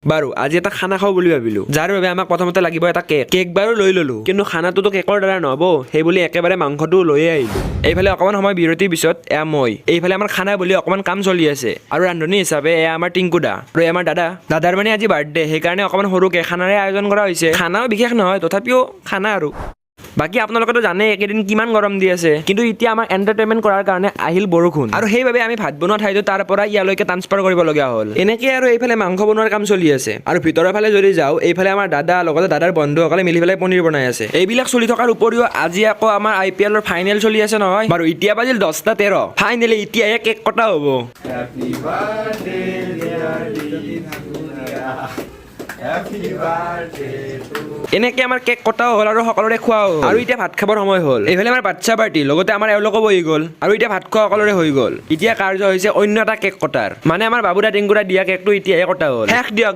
বাৰু, আজি এটা খানা খাওঁ বুলি ভাবিলো, যাৰ বাবে আমাক প্ৰথমতে লাগিব এটা কেক। কেক বাৰু লৈ ললো, কিন্তু খানাটোতো কেকৰ দ্বাৰা নহ'ব। সেইবুলি একেবাৰে মাংসটো লৈয়ে আহিলো। এইফালে অকণমান সময় বিৰতিৰ পিছত এয়া মই, এইফালে আমাৰ খানা বুলি অকণমান কাম চলি আছে আৰু ৰান্ধনী হিচাপে এয়া আমাৰ টিংকুদা আৰু এয়া আমাৰ দাদা। দাদাৰ মানে আজি বাৰ্থডে, সেইকাৰণে অকণমান সৰুকে খানাৰে আয়োজন কৰা হৈছে। খানাও বিশেষ নহয়, তথাপিও খানা আৰু। বাকী আপোনালোকেতো জানে এইকেইদিন কিমান গৰম দি আছে। কিন্তু এতিয়া আমাক এণ্টাৰটেইনমেণ্ট কৰাৰ কাৰণে আহিল বৰষুণ আৰু সেইবাবে আমি ভাত বনোৱা ঠাইটো তাৰ পৰা ইয়ালৈকে ট্ৰান্সফাৰ কৰিবলগীয়া হ'ল। এনেকে আৰু এইফালে মাংস বনোৱাৰ কাম চলি আছে আৰু ভিতৰৰ ফালে যদি যাওঁ, এইফালে আমাৰ দাদা লগতে দাদাৰ বন্ধুসকলে মিলি পেলাই পনীৰ বনাই আছে। এইবিলাক চলি থকাৰ উপৰিও আজি আকৌ আমাৰ আইপিএলৰ ফাইনেল চলি আছে নহয়। বাৰু, এতিয়া বাজিল 10টা 13। ফাইনেলি এতিয়াহে কেক কটা হ'ব। Happy birthday, dear Thakuria. Happy birthday to এনেকে আমাৰ কেক কটাও হ'ল আৰু সকলোৰে খোৱাও হ'ল আৰু এতিয়া ভাত খাবৰ সময় হ'ল। এইফালে আমাৰ বাচ্ছা পাৰ্টি, লগতে আমাৰ এওঁলোকো বহি গ'ল আৰু এতিয়া ভাত খোৱা সকলোৰে হৈ গ'ল। এতিয়া কাৰ্য হৈছে অন্য এটা কেক কটাৰ। মানে আমাৰ বাবুদা, টিংকুদা দিয়া কেকটো এতিয়াহে কটা হ'ল। শেষ দিয়ক।